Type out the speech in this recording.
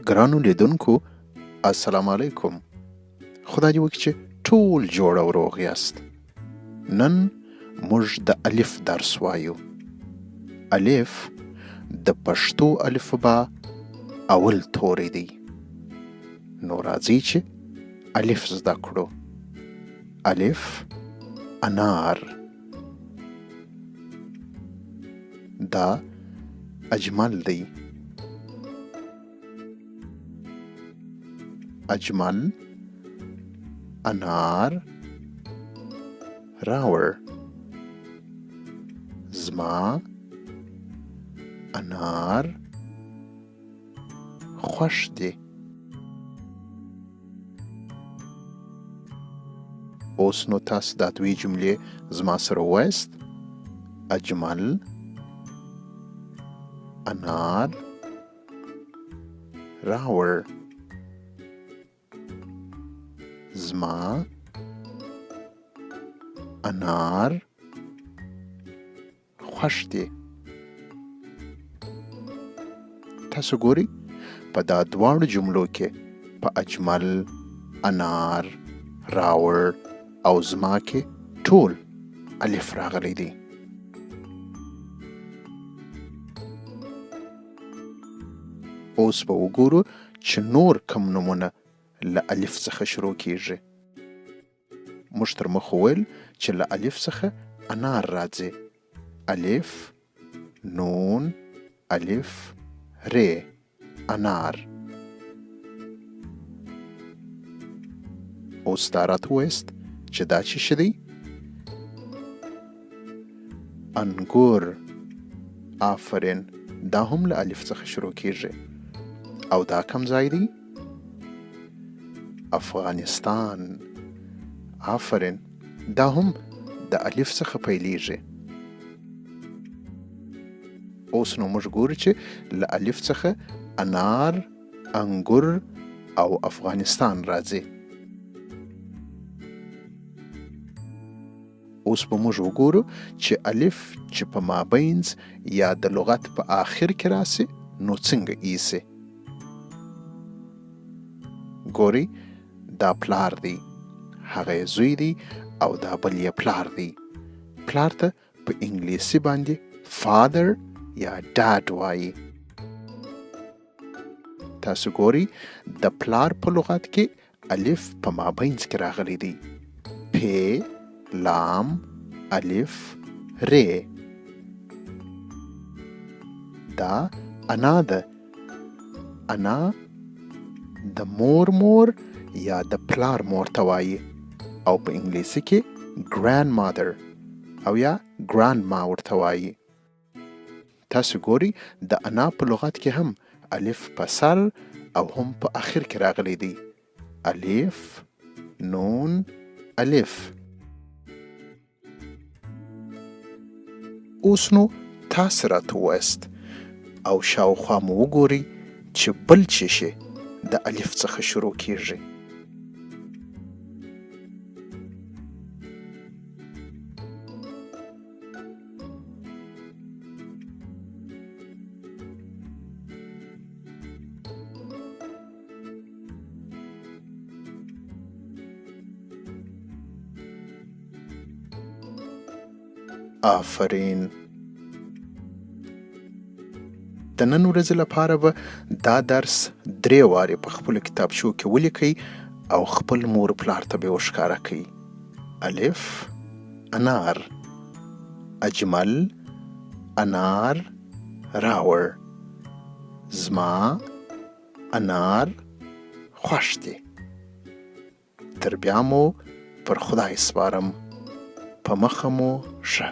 ګرانو لیدونکو السلام علیکم. خدای دې وکړي چې ټول جوړ او روغ یاست. نن موږ د الف درس وایو. الف د پښتو الفبا اول توری دی. نو راځئ چې الف زده کړو. الف انار. دا اجمل دی. اجمل انار راوړ. زما انار خوښ دي. اوس نو تاسو دا دوې جملې زما سره ووایاست. اجمل انار راوړ. زما انار خوښ دي. تاسو ګورئ په دا دواړو جملو کې په اجمل، انار، راوړ او زما کې ټول الف راغلی دی. اوس به وګورو چې نور کوم نومونه له الف څخه شروع کیږي. موږ تر مخ وویل چې له الف څخه انار راځي. الف، نون، الف، ر، انار. اوس دا راته ووایاست چې دا څه شی دی؟ انګور. آفرین، دا هم له الف څخه شروع کیږي. او دا کوم ځای دی؟ افغانستان. آفرین، دا هم د الف څخه پیلیږي. اوس نو موږ ګورو چې له الف څخه انار، انګور او افغانستان راځي. اوس به موږ وګورو چې الف چې په مابینځ یا د لغت په آخر کې راسي نو څنګه ایسي. ګورئ، دا پلار دی، هغه یې زوی دی او دا بل یې پلار دی. پلار ته په انګلیسي باندې فادر یا ډاډ وایي. تاسو ګورئ د پلار په لغت کې الف په مابینځ کې راغلی دی. پ، لام، الف، ر. دا انا ده. انا د مور مور یا د پلار مور ته وایي او په انګلیسي کې ګرانډمادر او یا ګرانډما ورته وایي. تاسو ګورئ د انا په لغت کې هم الف په سر او هم په اخر کې راغلی دی. الف، نون، الف. اوس نو تاسو راته ووایاست او شاوخوا مو وګورئ چې بل څه شی د الف څخه شروع کیږي. آفرین. د نن ورځې لپاره به دا درس 3 وارې په خپلو کتابچو کې ولیکئ او خپل مور پلار ته به یې وښکاره کړئ. الف انار، اجمل انار راوړ، زما انار خوښ دي. تر بیا مو پر خدای سپارم. په مخه مو ښه.